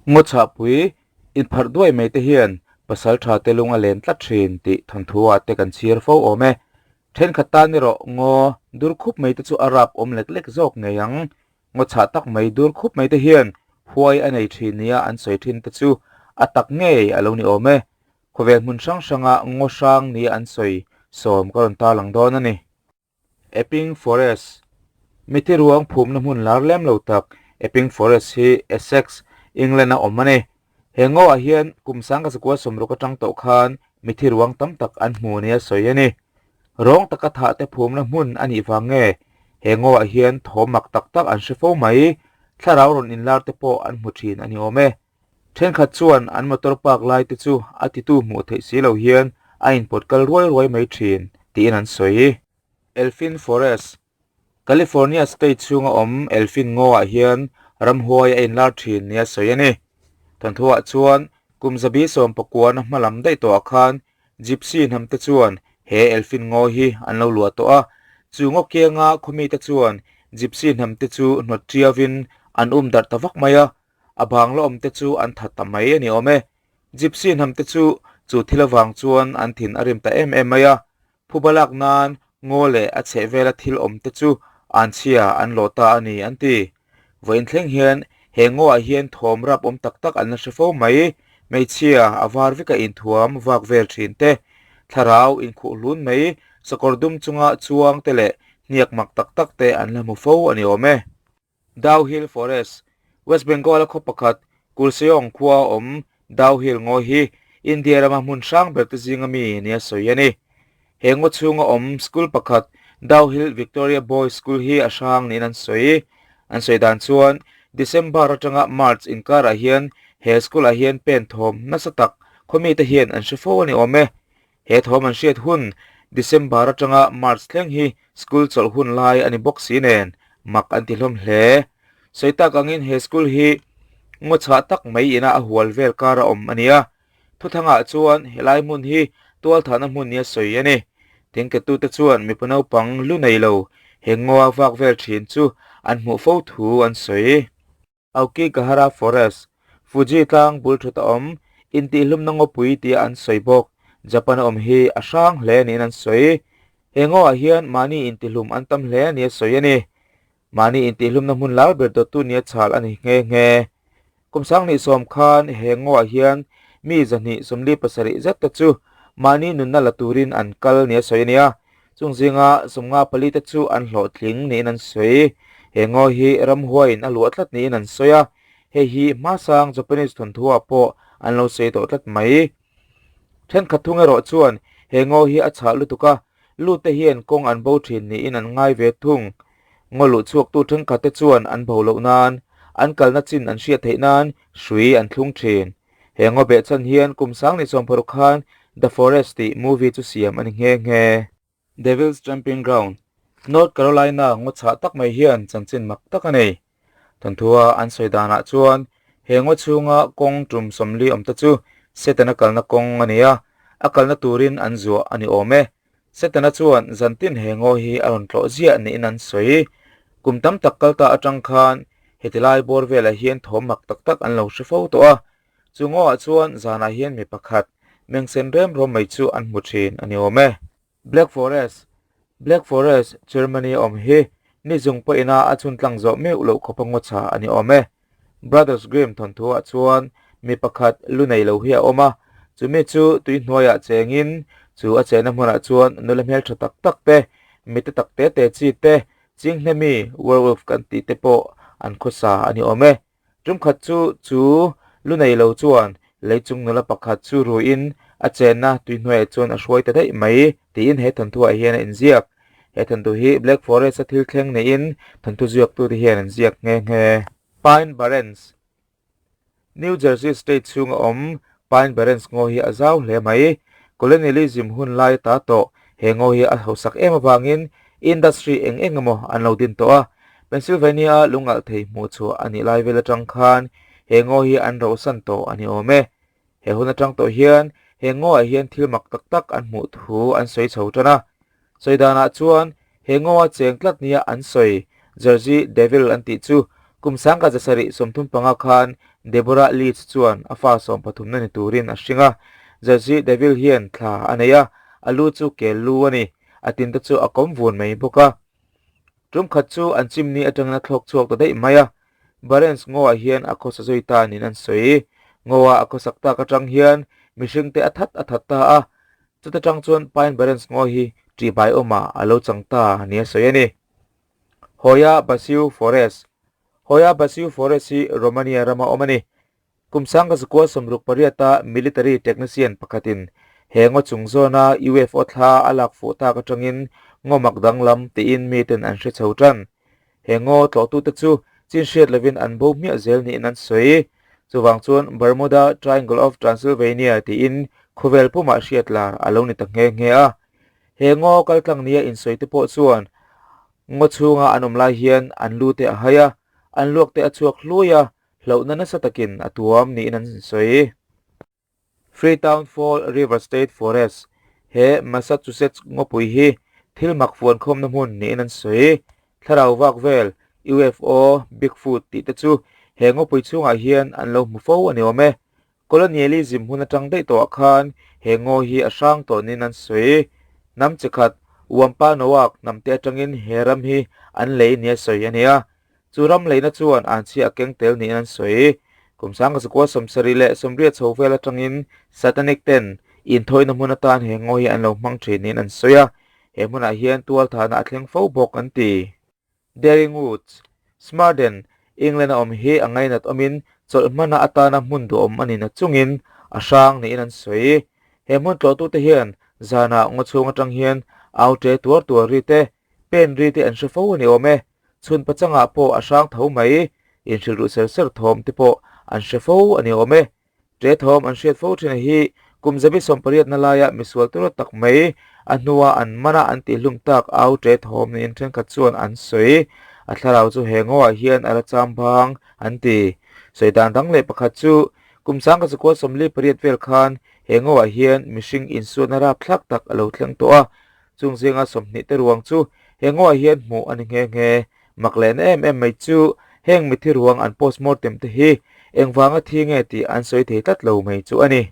Ngaw chhahpui inpharh duai mai te hian pasaltha te lung a len tlat thin tih thawnthu ah te kan chhir fo awm e. Thenkhat tan erawh ngaw dur khup mai te chu a rap awm lek lek zawk ngei ang. Ngaw chhah tak mai dur khup mai te hian huai a nei thin nia an sawi thin te chu a tak ngei a lo ni awm e. Khawvel hmun hrang hranga ngaw hrang nia an sawi sawm ka rawn tarlang dawn a ni. Epping Forest, Mithi ruang phumna hmun lar lem lo tak Epping Forest hi Essex, England-a awm a ni. He ngawah hian kum sangka zakua sawmruk atang tawh khan mithi ruang tam tak an hmu nia sawi a ni. Rawng taka thah te phumna hmun a nih vang nge he ngawah hian thawm mak tak tak an hre fo mai, thlarau rawn inlar te pawh an hmu thin a ni awm e. Thenkhat chuan an motor park lai te chu a titu hmuh theih si lo hian a inpawt kal ruai ruai mai thin tiin an sawi. Elfin Forest, California state chhunga awm Elfin ngaw-ah hian ramhuai a inlar thin nia sawi a ni. Thawnthuah chuan kum zabi sawmpakuana hma lam daih tawhah khan Gypsy hnam te chuan he Elfin ngaw hi an lo luah tawh a, chu ngaw kianga khawmite chuan Gypsy hnam te chu hnawt tiauvin an um darh ta vak mai a, A bang la awm te chu an that ta mai a ni awm e. Gypsy hnam te chu chu thil avang chuan an thin a rim ta em em mai a. Phuba lak nan ngaw leh a chheh vela thil awm te chu an chhia an lawh ta a ni an ti. Vawiin thleng hian he ngawah hian thawm rap awm tak tak an la hre fo mai. Hmeichhia a var veka inthuam vak vel thin te, thlarau inkhuh hlun mai, sakawr dum chunga chuang te leh hniak mak tak tak te an la hmu fo a ni awm e. Dow Hill Forest, West Bengal-a khaw pakhat Kurseong khua awm Dow Hill ngaw hi India rama hmun hrang ber te zinga mi nia sawi a ni. He ngaw chhunga awm school pakhat Dow Hill Victoria Boys School hi a hrang niin an sawi. An sawi dan chuan December atanga March inkarah hian he school-ah hian pen thawm nasa tak khawmite hian an hre fo a ni awm e. He thawm an hriat hun December atanga March thleng hi school chawlh hun lai a ni bawk si nen mak an ti hlawm hle. Sawi tak angin he school hi ngaw chhah tak mai ina a hual vel kar a awm a ni a. Thuthangah chuan helai hmun hi tualthahna hmun nia sawi a ni. Thingkettute chuan mipa naupang lu nei lo he ngaw vak vel thin chu an hmuh fo thu an sawi. Aokigahara Forest, Fuji tlang bul thut a awm, intihhlumna ngawpui tia an sawi bawk. Japan a awm hi a hrang hle niin an sawi. He ngawah hian mahni intihlum an tam hle nia sawi a ni. Mahni intihhlumna hmun lar ber dawttu nia chhal a ni nghe nghe. Kum sanghnih sawm khan he ngawah hian mi zahnih 47 zet te chu mahni nunna la turin an kal nia sawi a ni a. Chung zinga 54 te chu an hlawhtling niin an sawi. He ngaw hi ramhuaiin a luah tlat niin an sawi a, hei hi hmasang Japanese thawnthuah pawh an lo sawi tawh tlat mai. Thenkhat thung erawh chuan he ngaw hi a chhah lutuk a, lute hian kawng an bo thin niin an ngai ve thung. Ngaw luh chhuaktu thenkhat te chuan an bo loh nan, an kalna chin an hriat theih nan hrui an thlung thin. He ngaw behchhan hian kum sang ni sawmparuk khan The Forest tih movie chu siam a ni nghe nghe. Devil's Tramping Ground, North Carolina ngaw chhah tak mai hian chanchin mak tak a nei. Thawnthu-a an sawi danah chuan he ngaw chhunga kawng tum 40 awm te chu Setana kalna kawng a ni a, a kalna turin an zuah a ni awm e. Setana chuan zantin he ngaw hi a rawn tlawh ziah niin an sawi. Kum tam tak kal ta atang khan heti lai bawr velah hian thawm mak tak tak an lo hre fo tawh a. Chu ngawah chuan zanah hian mi pakhat mengsen rem rawm mai chu an hmu thin a ni awm e. Black Forest, Black Forest, Germany a awm hi ni zung pawhina a chhun tlang zawh meuh loh khawpa ngaw chha a ni awm e. Brothers Grimm thawnthuah chuan mi pakhat lu nei lo hi a awm a, chumi chu tui hnuaiah chengin chu a chenna hmunah chuan nula hmeltha tak tak te, mite tak te te chi te, chinghne-mi, werewolf kan tih te pawh an khawsa a ni awm e. Tumkhat chu chu lu nei lo chuan leichung nula pakhat chu ruiin a chenna tui hnuaiah chuan a hruai ta daih mai tiin he thawnthuah hian a inziak. He thawnthu hi Black Forest-a thil thleng niin thawnthu ziaktute hian an ziak nghe nghe. Pine Barrens, New Jersey state chhunga awm Pine Barrens ngaw hi a zau hle mai. Colonialism hun lai ta tawh he ngaw hi a hausak em avangin industry eng eng emaw an lo din tawh a. Pennsylvania-a lungalh thei hmuh chhuah a nih lai vel atang khan he ngaw hi an rohsan tawh a ni awm e. He hun atang tawh hian he ngawah hian thil mak tak tak an hmuh thu an sawi chho tan a. Sawi danah chuan he ngawa cheng tlat nia an sawi Jersey Devil an tih chu kum sangka 735 khan Deborah Leeds chuan a fa sawmpathumna ni turin a hring a. Jersey Devil hian thla a nei a, a lu chu kel lu a ni. A tinte chu a kawm vun mai bawk a. Tum khat chu an chimni atangin a thlawk chhuak ta daih mai a. Barents ngaw-ah hian a khawsa zui ta niin an sawi. Ngaw-ah a khawsak tak atang hian mihringte a that a that ta a. Chuta tang chuan Pine Barrens ngaw hi ṭihbai awmah a lo chang ta nia sawi a ni. Hoia Basiu Forest Hoia Basiu Forest hi Romania rama awm a ni. Kum sangka zakua 68 a military technician pakhatin he ngaw chung zawna UFO thla a lak fuh tak atangin ngaw mak danglam tiin miten an hre chho tan. He ngaw tlawhtute chu chin hriat lovin an bo hmiah zel niin an sawi. Chuvang chuan Bermuda Triangle of Transylvania tiin khawvel pumah hriat lar a lo ni ta nghe nghe a. He ngaw kaltlang nia insawi te pawh chuan ngaw chhunga an awm lai hian an lu te a hai a, an luak te a chhuak hlui a, hlauhna nasa takin a tuam niin an sawi. Freetown Fall River State Forest, He Massachusetts ngawpui hi thil mak fuankhawmna hmun niin an sawi. Thlarau vak vel, UFO, Bigfoot tih te chu he ngawpui chhungah hian an lo hmu fo a ni awm e. Colonialism hun atang daih tawhah khan he ngaw hi a hrang tawh niin an sawi. Hnam chi khat, Wampanoag hnam te atangin he ram hi an lei nia sawi a ni a. Chu ram leina chuan an chhia a keng tel niin an sawi. Kum sangka zakua 70 chho vel atangin Satanic ten inthawina hmun atan he ngaw hi an lo hmang thin niin an sawi a. He hmunah hian tualthahna a thleng fo bawk an ti. Dering Woods, Smarden, England a awm hi a ngainat awmin chawlh hmana atana hmun duhawm a nihna chungin a hrang niin an sawi. He hmun tlawhtute hian zanah ngaw chhung atang hian au ṭe tuar tuar ri te, pen ri te an hre fo a ni awm e. Chhun pachangah pawh a hrang tho mai, inhrilh ruh ser ser thawm te pawh an hre fo a ni awm e. Ṭe thawm an hriat fo ṭhin hi kum zabi sawmpariatna laia misual tura tak mai a hnua an mana an tihhlum tak au ṭe thawm niin ṭhenkhat chuan an sawi. A thlarau chu he ngawah hian a la cham bang an ti. Sawi dan dang leh pakhat chu kum sangka zakua 48 vel khan he ngawah hian mihring insuatna rapthlak tak a lo thleng tawh a. Chung zinga 20 te ruang chu he ngawah hian hmuh a ni nghe nghe. Mak lehna em em mai chu heng mithi ruang an postmortem te hi engvanga thi nge tih an sawi thei tlat lo mai chu a ni.